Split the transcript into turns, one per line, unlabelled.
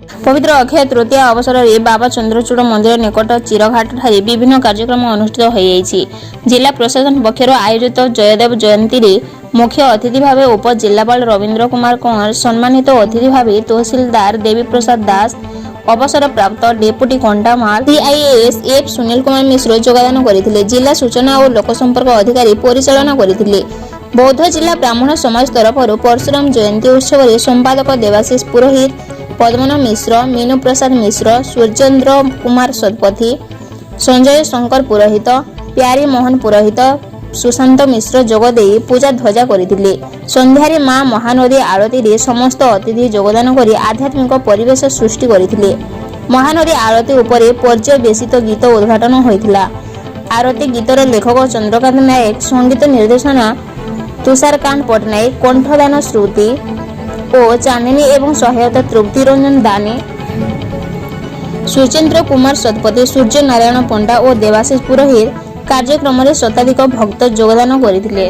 ପବିତ୍ର ଅକ୍ଷୟ ତୃତୀୟା ଅବସରରେ ବାବା ଚନ୍ଦ୍ରଚୂଡ଼ ମନ୍ଦିର ନିକଟ ଚିରଘାଟଠାରେ ବିଭିନ୍ନ କାର୍ଯ୍ୟକ୍ରମ ଅନୁଷ୍ଠିତ ହୋଇଯାଇଛି। ଜିଲ୍ଲା ପ୍ରଶାସନ ପକ୍ଷରୁ ଆୟୋଜିତ ଜୟଦେବ ଜୟନ୍ତୀରେ ମୁଖ୍ୟ ଅତିଥି ଭାବେ ଉପଜିଲ୍ଲାପାଳ ରବୀନ୍ଦ୍ର କୁମାର କହଁର, ସମ୍ମାନିତ ଅତିଥି ଭାବେ ତହସିଲଦାର ଦେବୀପ୍ରସାଦ ଦାସ, ଅବସରପ୍ରାପ୍ତ ଡେପୁଟି କଣ୍ଟାମାଳ ସିଆଇଏସ୍ଏଫ୍ ସୁନୀଲ କୁମାର ମିଶ୍ର ଯୋଗଦାନ କରିଥିଲେ। ଜିଲ୍ଲା ସୂଚନା ଓ ଲୋକସମ୍ପର୍କ ଅଧିକାରୀ ପରିଚାଳନା କରିଥିଲେ। ବୌଦ୍ଧ ଜିଲ୍ଲା ବ୍ରାହ୍ମଣ ସମାଜ ତରଫରୁ ପରଶୁରାମ ଜୟନ୍ତୀ ଉତ୍ସବରେ ସମ୍ପାଦକ ଦେବାଶିଷ ପୁରୋହିତ, ପଦ୍ମନ ମିଶ୍ର, ମିନୁ ପ୍ରସାଦ ମିଶ୍ର, ସୂର୍ଯ୍ୟେନ୍ଦ୍ର କୁମାର ଶତପଥୀ, ସଞ୍ଜୟ ଶଙ୍କର ପୁରୋହିତ, ପ୍ୟାରୀ ମୋହନ ପୁରୋହିତ, ସୁଶାନ୍ତ ମିଶ୍ର ଯୋଗ ଦେଇ ପୂଜା ଧ୍ୱଜା କରିଥିଲେ। ସନ୍ଧ୍ୟାରେ ମା ମହାନଦୀ ଆଳତୀରେ ସମସ୍ତ ଅତିଥି ଯୋଗଦାନ କରି ଆଧ୍ୟାତ୍ମିକ ପରିବେଶ ସୃଷ୍ଟି କରିଥିଲେ। ମହାନଦୀ ଆଳତୀ ଉପରେ ପର୍ଯ୍ୟବେସିତ ଗୀତ ଉଦ୍ଘାଟନ ହୋଇଥିଲା। ଆରତୀ ଗୀତର ଲେଖକ ଚନ୍ଦ୍ରକାନ୍ତ ନାୟକ, ସଙ୍ଗୀତ ନିର୍ଦ୍ଦେଶନା ତୁଷାରକାନ୍ତ ପଟ୍ଟନାୟକ, କଣ୍ଠଦାନ ଶ୍ରୁତି ଓ ଚାନ୍ଦିନୀ ଏବଂ ସହାୟତା ତୃପ୍ତି ରଞ୍ଜନ ଦାନୀ, ସୁଚେନ୍ଦ୍ର କୁମାର ଶତପଥୀ, ସୂର୍ଯ୍ୟ ନାରାୟଣ ପଣ୍ଡା ଓ ଦେବାଶିଷ ପୁରୋହିତ। କାର୍ଯ୍ୟକ୍ରମରେ ଶତାଧିକ ଭକ୍ତ ଯୋଗଦାନ କରିଥିଲେ।